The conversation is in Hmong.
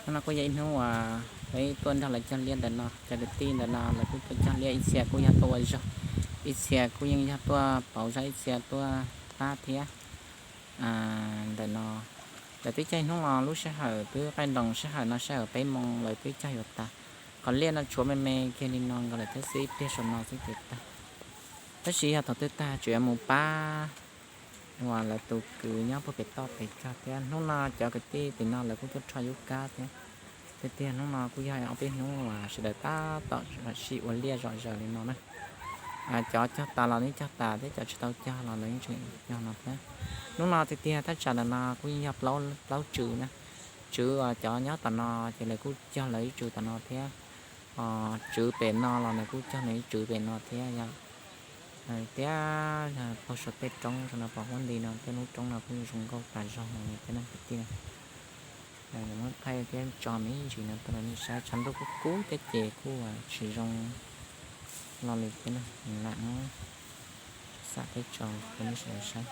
Hnub no kuj yog ib hnub uas peb tuaj nrog lawv cog liaj ntawm no, cov kwv tij ntawm no lawv kuj tuaj cog liaj, ib txhia kuj yog tuaj ua zog, ib txhia kuj yeej yog tuaj pauv zog, ib txhia tuaj pab thiab. Ntawm no lawv twb cog ib hnub no, lub sij hawm twb qaij nroos, sij hawm no sij hawm peb moos lawv twb cog yuav tas. Qhov liaj no tshuav me me kiag li no nkaus lawm thiab xwb, ib pliag saum no xwb ces tag. Tab sis yog thaum twg tag tseem yuav mus pab uas lawv tus kwv nyob puag pem toj pem cog thiab. Hnub no cov kwv tij tim no lawv kuj tuaj rho yub kab thiab. Tiag tiag hnub no kuj yog ob peb hnub uas sawv daws tab tom sib ua liaj zom zaws li no na. Cov cog tas los yeej cog tas thiab, cov tsis tau cog los lawv yeej tseem cog no thiab. Hnub no tiag tiag thaj tsam ntawm no kuj yeej yog plaub tswv na. Tswv uas cov nyob tom no ces lawv kuj cog lawv ib tswv tom no thiab. Tswv pem no los nws kuj cog nws ib tswv pem no thiab yom. Thiab puag saum tej roob no pom huab nti no tej lub roob no kuj zoo nkauj tas zog li thiab na kwv tij. Muab thaij thiab tso me ntsis no tuaj rau nej saib, tshav ntuj kub kub thiab ces kuj tsis zoo lo li thiab na, lam muab xam thiab tso rau nej sawv daws saib.